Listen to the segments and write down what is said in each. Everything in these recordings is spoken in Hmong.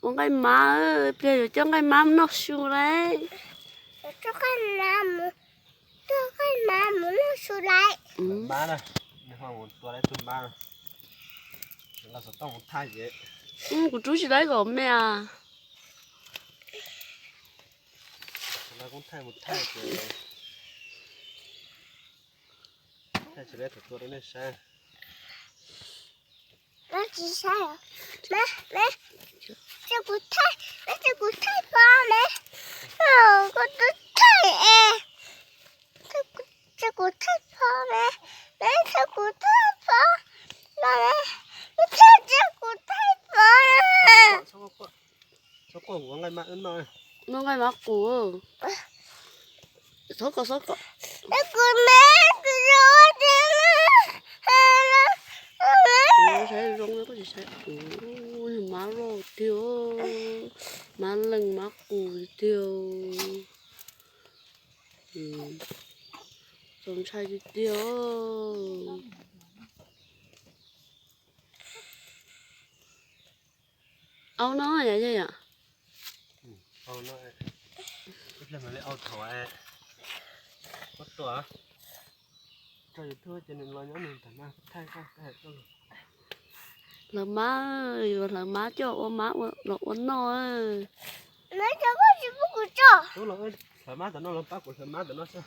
Ua nqaij mab, pliag yuav coj nqaij mab mus noj su lauj. Coj nqaij mab mus noj su lauj. Mab na, nws ho mus tua lauj tus mab no. Los xov tooj mus thaij ces. Kuv rub tsis tau kom me as. Los kuv thaij mus thaij ces. Thaij tsis tau thaum tua rau nej saib. Tsis saib. Kuv thaij, kuv thaij pov me. Kuv thaij es. Thaij kuv thaij pov me. Thaij kuv thaij pov. Thaij kuv thaij pov. Noj nqaij mab qus. Xov kom, xov kom. Saib zoo, koj tsis saib. Mab loj tiag, mab leej mab qus tiag. Txaus ntshai tiag tiag. Au no yom, yog yom. Au no, ib pliag mam li au thaum pob tuas. Tso YouTube ces nws los nyob nws ntawm no thaij koj. Hlawv mab, yuav hlawv mab coj ua mab los ua noj. Hlawv mab tam no los pab kuv hlawv mab tam no xwb.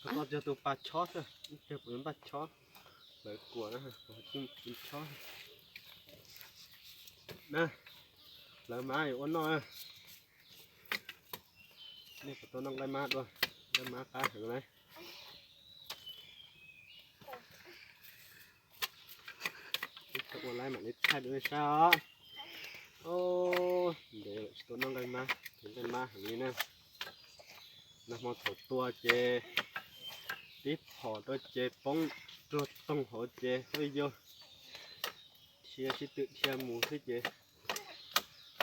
Koj cog tus pas chob xwb, cog kuv pas chob, lawv kuam na, kuv chob na, lawv mab ua noj. Nej puas tau noj nqaij mab dua? Nqaij mab qab heev lauj. Ua laiv mam li thaij rau nej saib os. Ntev lawm tsis tau noj nqaij mab, nqaij mab heev li na. Nag hmo thaum tua ces tib phom rau ces poob rau toog hauv ces ua yog dhia sib tw dhia mus xwb ces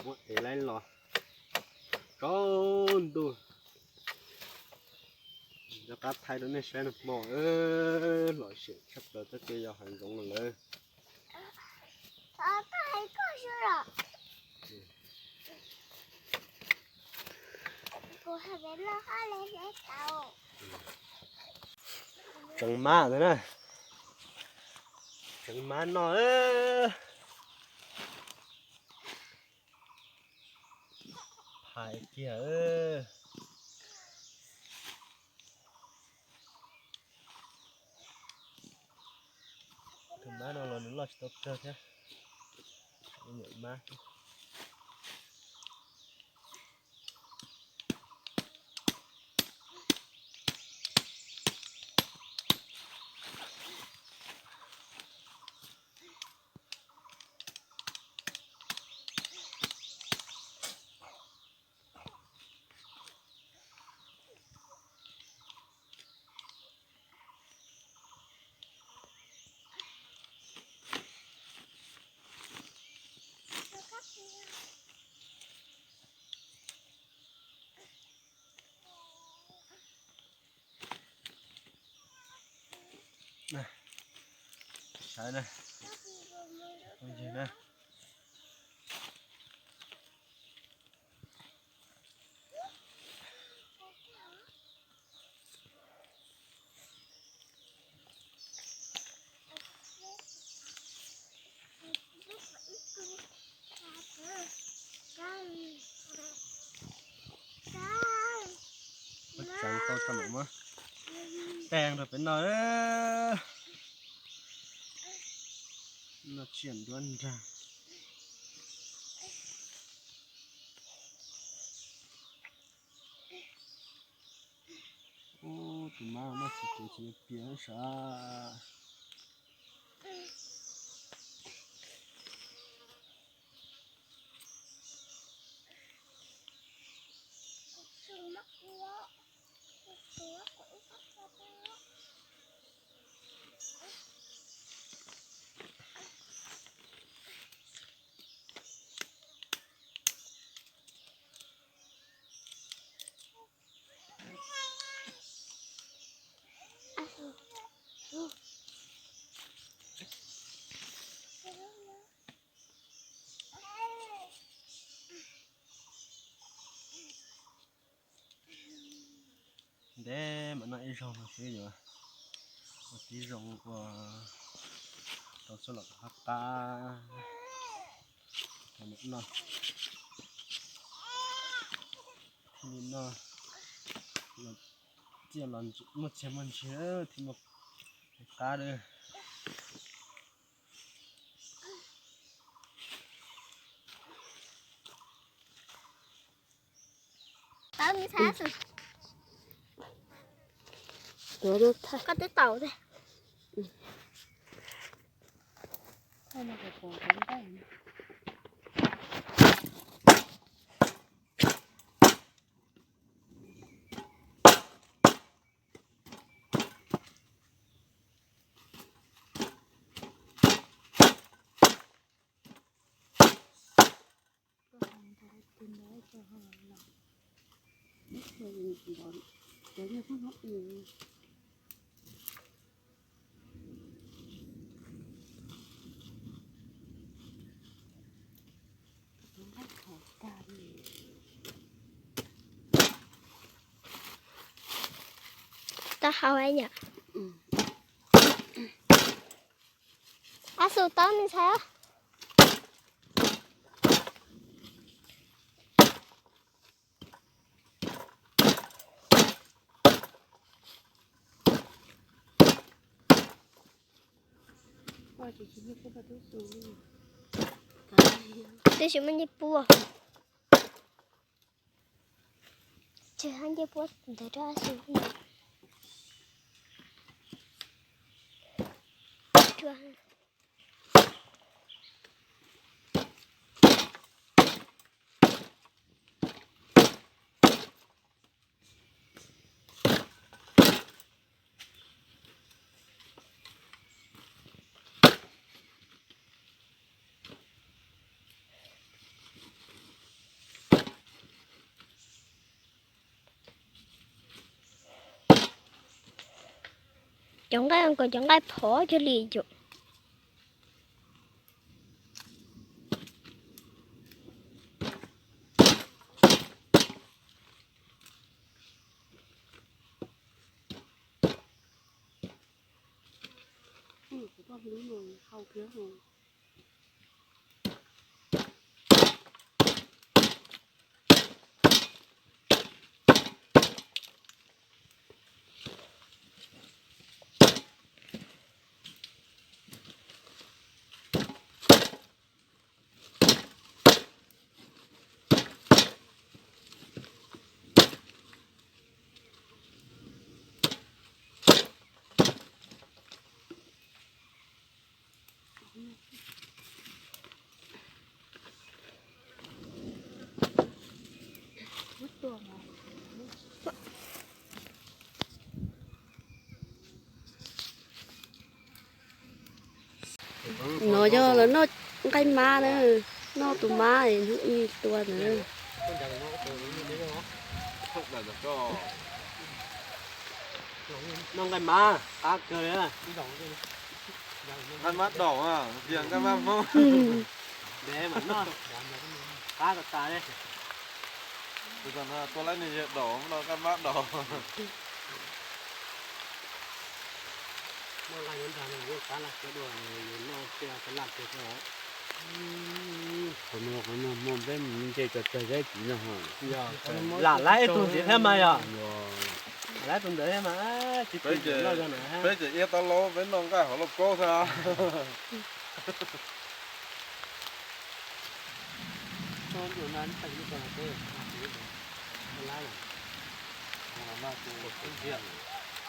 muab ev laiv los tsaus ntuj. Rov qab thaij rau nej saib nag hmo, lom zem tshaj plaws txoj kev yos hav zoov lawm. Tseev mab ntawd na, tseev mab noj. Hais kiag, tus mab no los nws loj tsis tau kawg thiab. Nyuam mab. Saib na, phooj ywg na. Ua tseev tau tso mam muab tag rau peb noj. Noj tsiaj nruab nrag. Mas mas tsis kev tsis piav sav. Ntev mas noj ib zaug no xwb yuav ua tib zoo ua tau txuj lom hab qab. Noj thiaj li noj, txiaj los muaj txiag muaj ntsig thiaj muaj qab lawm. Koj twb taus thiab. Tau hau yom. Ab xu tau me ntxhais. Twb tsis muaj ncej puab. Tsis hab ncej puab ntawd rau ab xu. Cov nqaij ko cov nqaij phov kiag li yom. No yog lawv noj nqaij mab na, noj tus mab hnub ib tua na. Noj nqaij mab qab kawg li. Nqaij mab daum, tias nqaij mab Hmoob. Ntev mas noj qab tas tas li. Tus no tua laib niag yawg daum, no nqaij mab daum. Qhov no qhov no muaj peb mus nce cov tag zeb tid no. Lam laib ib tug ntxiv thiab mas yog. Lam laib tus ntawd thiab mas. Peb ces iab tab laub, peb noj nqaij hauv lauj kaub xwb.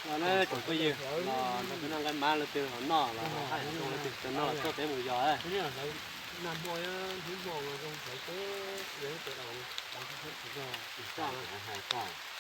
Los na tsoom phooj ywg, los nrog peb noj nqaij mab, leej twg los noj, los haj yam zoo, leej twg tsis tau noj los tuaj peb mus yos. Hnub hmo hnub hmo zoo hlawv kawg, tsis tau hais koj.